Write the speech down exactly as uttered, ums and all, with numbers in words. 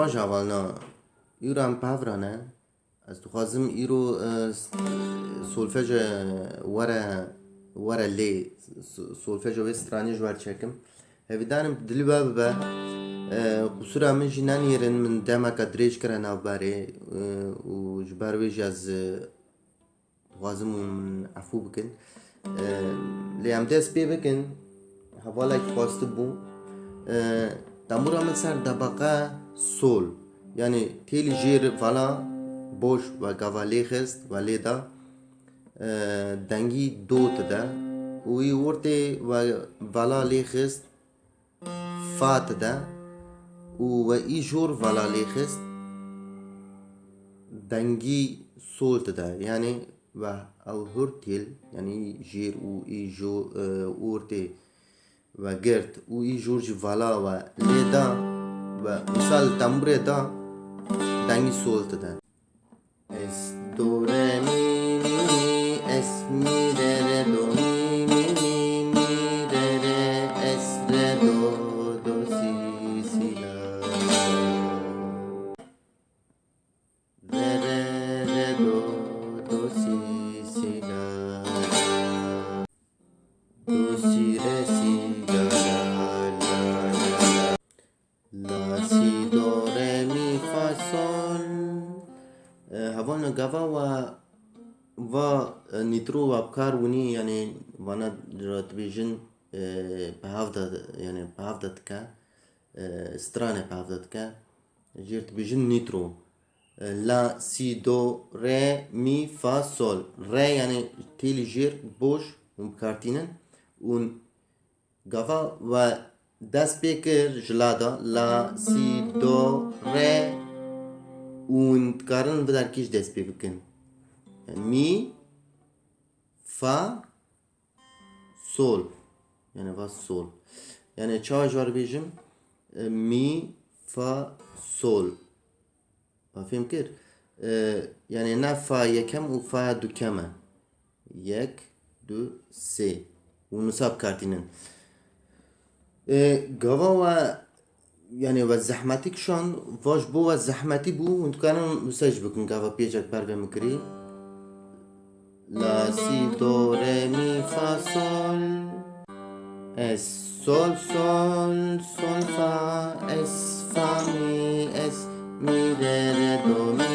Baş hevalna, îro em pevra ne. Ez dixwazim îro, e, s-, solfeje were, were lê, s-, solfeje wê stranê ji we re çekim. Hêvîdarim dilî we bibe. E, qusûra min jî nenêrin, min demeka dirêj kire navberê, e, û ji ber wê jî ez, e, dixwazim hûn min efû bikin. E, lê em dest pê bikin. Hevalek xwestibû. E, tembûra min ser debeqe sol. Yanî têlî jêr vala boş we gava lê xist, we lê da. E, dengî do tide. Û wî ortê we vala lê xist, fa tide. Û we î jor vala lê xist, dengî sol tide. Yanî we ew hurtîl, yanî jêr û î jo-, e, ortê we girt û î jor jî vala we lê da, we misal tembûrê da, dengî sol tide. Es do re mi mi mi, es mi re re do mi mi mi, mi re re, es re do, do si si la. Re re re do, do si si la. Do si re si la la la la la. La si do re mi fa sol. E, hevalno gava wa, va, e, nîtro wa bi kar winî, yanî vana ra dibêjin, e, bi hev de, yanî bi hev de dike, e, stranê bi hev de dike. Jêr dibêjin nîtro. E, la, si, do, re, mi, fa, sol. Re, yanî têlî jêr, boş, hûn bi kar tînin. Û gava we dest pê kir ji la de, la, si, do, re, û hûn dikarin vê derkê jî dest pê bikin. Mi, fa, sol. Yanî va sol. Yanî çawa ji we re bêjim? E, mi, fa, sol. We fêm kir? E, yanî ne fa yekem û fa dukem e. Yek, du, sê. Û wisa bi kar tînin. E, gava we, yanî we zehmetî kişand, va ji bo we zehmetî bû, hûn dikarin wisa jî bikin, gava pêcek ber vê min kirî. La, si, do, re, mi, fa, sol. Es, sol, sol, sol, fa, es, fa, mi, es, mi, re, re, do, mi.